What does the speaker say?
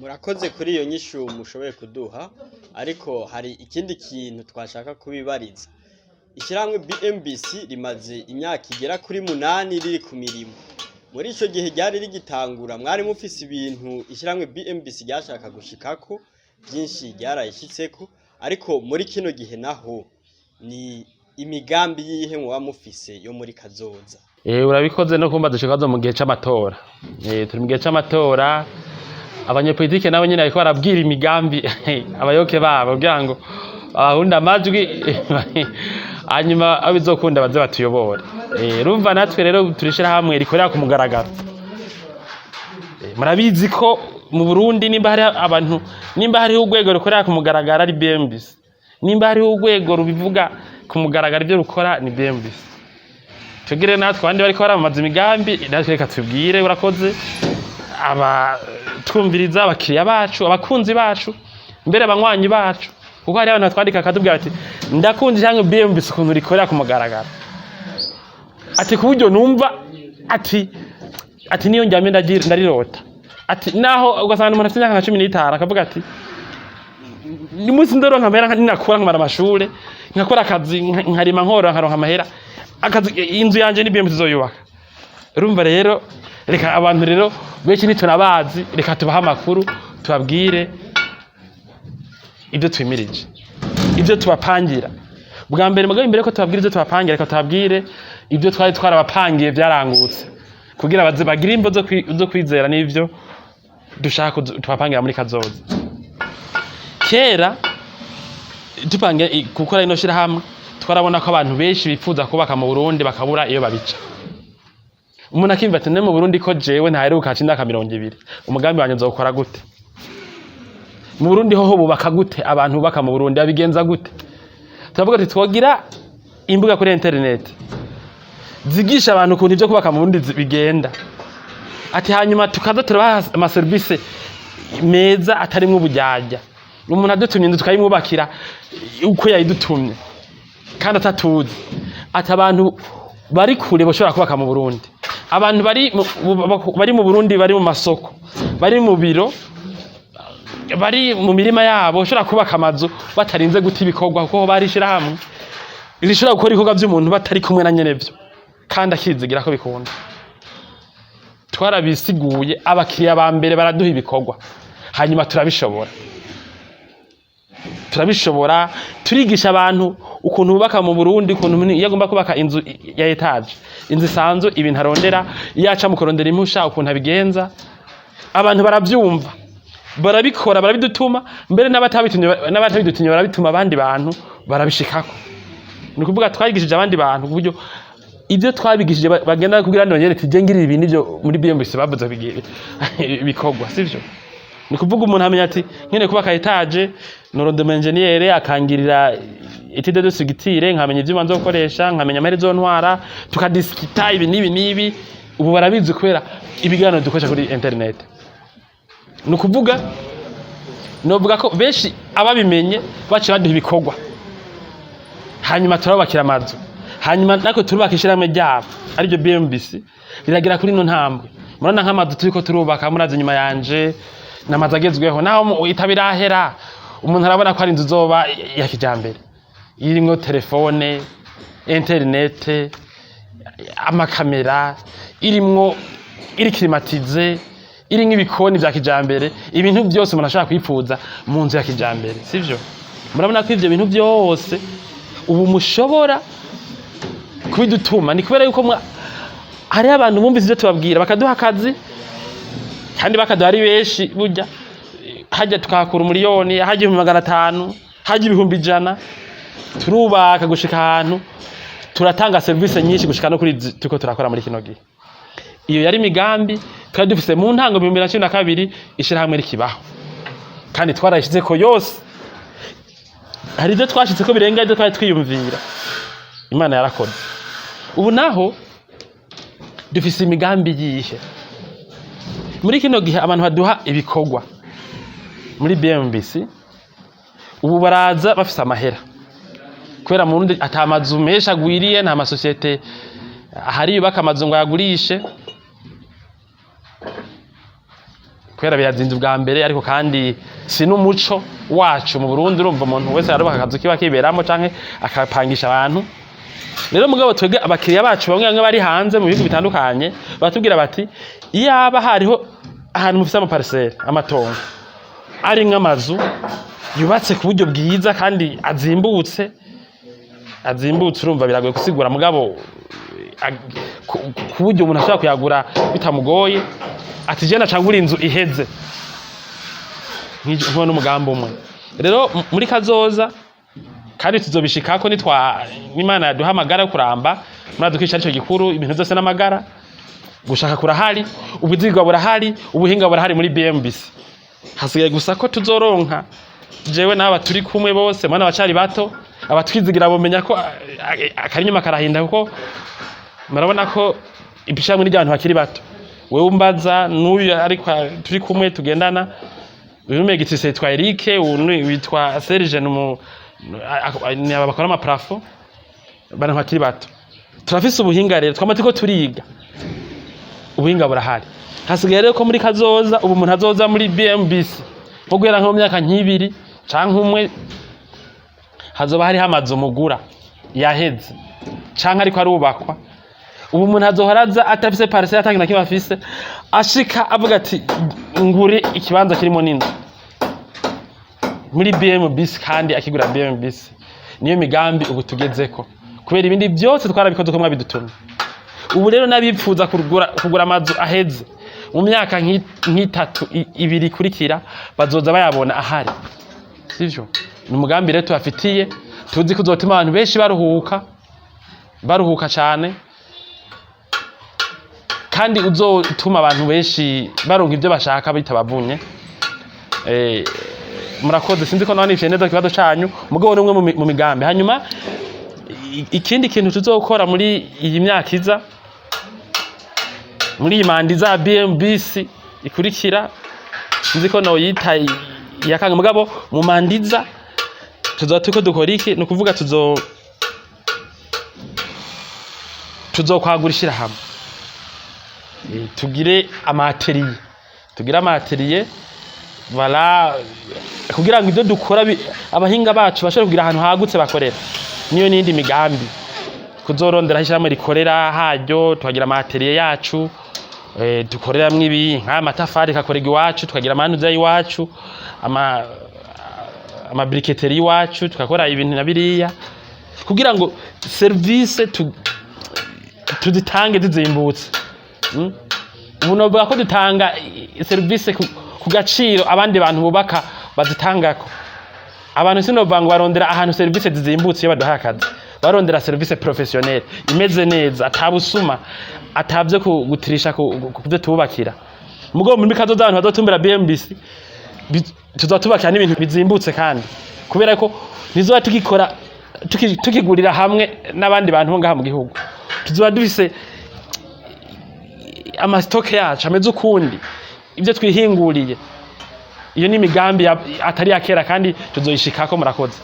Murakoze kuri iyo nyishu mushoboye kuduha, ariko hari ikindi kintu twashaka kubibariza. Ishyirahamwe BMBC rimaze imyaka igera kuri 8 riri ku mirimo. Muri ico gihe ryari rigitangura, mwari mufise ibintu ishyirahamwe BMBC ryashaka gushikako, byinshi ryarayishitseko, ariko muri kino gihe naho ni imigambi yihe muba mufise yo muri kazoza? Urabikoze no kumbaza ico kibazo mu gihe c'amatora. Turi mu gihe c'amatora, abanyepolitike nabo nyene bariko barabwira imigambi abayoboke babo kugira ngo abahunde amajwi, hanyuma abo bizokunda baze batuyobore. Urumva natwe rero turi ishirahamwe rikorera ku mugaragaro. Murabizi ko mu Burundi nimba hari abantu, nimba hariho urwego rukorera ku mugaragaro, ari BMBC. Nimba hariho urwego rubivuga ku mugaragaro ibyo rukora, ni BMBC. Tugire natwe abandi bariko baramamaza imigambi, natwe reka tubwire. Urakoze. Aba twumviriza, abakiriya bacu, abakunzi bacu, mbere abanywanyi bacu, kuko hari abantu batwandika akatubwira ati: "Ndakunda cyangwa BMBC ukuntu rikorera ku mugaragaro," ati ku buryo numva ati niyo njyamye ndarirota, ati naho ugasanga umuntu afite imyaka nka 15 akavuga ati: "Ni munsi ndoronka amahera, ninakura nkamara amashure, nkakora akazi, nkarima, nkorora, nkaronka amahera, akazi, inzu yanje ni BMBC izoyubaka." Urumva rero, reka abantu rero benshi ntitunabazi, reka tubahe amakuru, tubabwire ibyo twimirije, ibyo tubapangira. Bwa mbere mugabo, imbere ko tubabwira ibyo tubapangira, reka tubabwire ibyo twari twarabapangiye byarangutse, kugira baze bagire imvo zo kwizera n'ivyo dushaka tubapangira muri kazoza. Kera dupange gukora ino shirahamwe, twarabona ko abantu benshi bifuza kubaka mu Burundi bakabura iyo babica. Umuntu akimva ati: "Ne mu Burundi ko jewe ntaheruka haca imyaka 20, umugambi wanje nzowukora gute? Mu Burundi hoho bubaka gute? Abantu bubaka mu Burundi babigenza gute?" Turavuga ati twogira imbuga kuri internet zigisha abantu ukuntu ivyo kubaka mu Burundi bigenda, ati hanyuma tukaza turabaha amaserivisi meza atarimwo uburyarya. Umuntu adutumye inzu tukayimwubakira uko yayidutumye kandi atatuzi. Ati abantu bari kure bashobora kubaka mu Burundi, abantu bari mu Burundi, bari mu masoko, bari mu biro, bari mu mirima yabo, bashobora kubaka amazu batarinze guta ibikorwa, kuko bari ishirahamwe rishobora gukora ibikorwa vy'umuntu batari kumwe na nyenevyo kandi akizigira ko bikunda. Twarabisiguye, abakiriya ba mbere baraduha ibikorwa, hanyuma turabishobora, turabishobora. Turigisha abantu ukuntu bubaka mu Burundi, ukuntu umuntu iyo agomba kubaka inzu ya étage, inzu isanzwe, ibintu arondera, iyo aca mu kurondera impusha, ukuntu abigenza. Abantu baravyumva, barabikora, barabidutuma, mbere n'abatabitumye, n'abatabidutumye barabituma abandi bantu, barabishikako. Ni ukuvuga twagishije abandi bantu ku buryo ibyo twabigishije bagenda kugira ngo nyene tije ngirira ibi nivyo muri BMBC bavuze bikorwa, sivyo? Ni kuvuga umuntu amenya ati nkene kubaka étage, norondera ingénieur akangirira étude de structure, nkamenya ivyuma nzokoresha, nkamenya amahera izontwara, tukadiskita ibi n'ibi n'ibi. Ubu barabizi kubera ibiganiro dukoresha kuri internet. Ni ukuvuga novuga ko benshi ababimenye baciye baduha ibikorwa, hanyuma turabubakira amazu, hanyuma natwe turubaka ishirahamwe ryabo ariryo BMBC, riragera kuri ino ntambwe. Murabona nk'amazu turiko turubaka, murazi inyuma yanje, ni amazu agezweho. Naho itabirahera, umuntu arabona ko ari inzu zoba ya kijambere, irimwo telefone, internet, amakamera, irimwo, iri climatisée, irimwo ibikoni vya kijambere, ibintu byose umuntu ashobora kwifuza mu nzu ya kijambere, sivyo? Murabona ko ivyo bintu byose ubu mushobora kubidutuma. Ni kubera yuko hariho abantu bumvise ivyo tubabwira, bakaduha akazi, kandi bakaduha ari benshi. Burya hajya tukahakura 1 miliyoni, hajya 500,000, hajya 100,000. Turubaka gushika ahantu turatanga serivisi nyinshi, gushika no kuri izi turiko turakora muri kino gihe. Iyo yari imigambi twari dufise mu ntango 2012 ishirahamwe rikibaho, kandi twarayishizeko yose. Hari ibyo twashitseko birenga ibyo twari twiyumvira. Imana yarakoze. Ubu naho dufise imigambi yihe muri kino gihe? Abantu baduha ibikorwa muri BMBC ubu baraza bafise amahera, kubera mu Burundi ata mazu menshi agwiriye, nta masosiyete ahari yubaka amazu ngo ayagurishe. Kubera birazinze ubwa mbere, ariko kandi si n'umuco wacu mu Burundi. Urumva, umuntu wese arubaka akazu kiba kiberamo canke akapangisha abantu. Rero mugabo twebwe abakiriya bacu bamwe bamwe bari hanze mu bihugu bitandukanye batubwira bati: "Iyaba hariho ahantu mufise ama parcelles, amatongo ari nk'amazu yubatse ku buryo bwiza kandi azimbutse." Azimbutse, urumva biragoye gusigura, mugabo ku buryo umuntu ashobora kuyagura bitamugoye, ati: "Je nacangura inzu iheze." Nk'uwo n'umugambi umwe rero muri kazoza, kandi tuzobishikako nitwa n'Imana yaduha amagara yo kuramba. Muradukisha arico gikuru, ibintu byose n'amagara. Gushaka kurahari, ubuzigwa burahari, ubuhinga burahari muri BMBC. Hasigaye gusa ko tuzoronka, jewe n'aba turi kumwe bose, mwana abacari bato, abatwizigira bomenya ko akarinyuma karahinda, kuko murabona ko ishyirahamwe ry'abantu bakiri bato. Wewe umbaza n'uyu, ariko turi kumwe tugendana, uyu n'umwegitise yitwa Eric, uyu witwa Serge, ni aba bakora ama plafonds, abantu bakiri bato. Turafise ubuhinga rero, twama turiko turiga, ubuhinga burahari. Hasigaye rero ko muri kazoza, ubu umuntu azoza muri BMBC nko guhera nko mu myaka nk'ibiri canke umwe, hazoba hariho amazu mugura yaheze canke ariko arubakwa. Ubu umuntu azohora aza atafise parcelle, atakintu na kimwe afise, ashika avuga ati: "Ngure ikibanza kirimo n'inzu muri BMBC," kandi akigura BMBC. Niyo migambi ubu tugezeko, kubera ibindi byose twarabikoze uko mwabidutumye. Ubu rero n'abipfuza kugura amazu aheze, mu myaka nk'itatu, ibiri ikurikira, bazoza bayabona ahari, sivyo? Ni umugambi rero tubafitiye, tuzi ko uzotuma abantu benshi baruhuka, baruhuka cane, kandi uzotuma abantu benshi baronka ibyo bashaka bitabavunye. Murakoze. Sinzi ko nawe nifitiye neza ikibazo canyu, mugabo ni umwe mu migambi. Hanyuma ikindi kintu tuzokora muri iyi myaka iza, muri iyi manda iza BMBC ikurikira, sinzi ko noyita iya kanga, mugabo mu manda iza tuzoba turiko dukora iki? Ni ukuvuga tuzokwagura ishirahamwe, tugire ama ateliers, tugire ama ateliers, voilà, kugira ngo ibyo dukora abahinga bacu bashobore kugira ahantu hagutse bakorera. Niyo n'indi migambi, kuzorondera aho ishirahamwe rikorera haryo, tukagira ama ateliers yacu, dukoreramwo ibi nk'amatafari kakorerwa iwacu, tukagira amanuza y'iwacu, ama briqueteries y'iwacu, tugakora ibintu na biriya, kugira ngo service tuzitange zizimbutse. Ubu novuga ko dutanga service ku gaciro abandi bantu bubaka bazitangako. Abantu sinovuga ngo barondera ahantu service zizimbutse. Iyo baduhaye akazi, barondera service professionnelle imeze neza, atabusuma, atavyo gutirisha ku byo tububakira. Mugabo muri kazoza abantu bazotumbera BMBC, tuzatubakira n'ibintu bizimbutse, kandi kubera ko ntizoba tugikora tukigurira hamwe n'abandi bantu bo ngaha mu gihugu, tuzoba dufise ama stocks yacu ameze ukundi, ibyo twihinguriye. Iyo ni imigambi atari iya kera, kandi tuzoyishikako. Murakoze.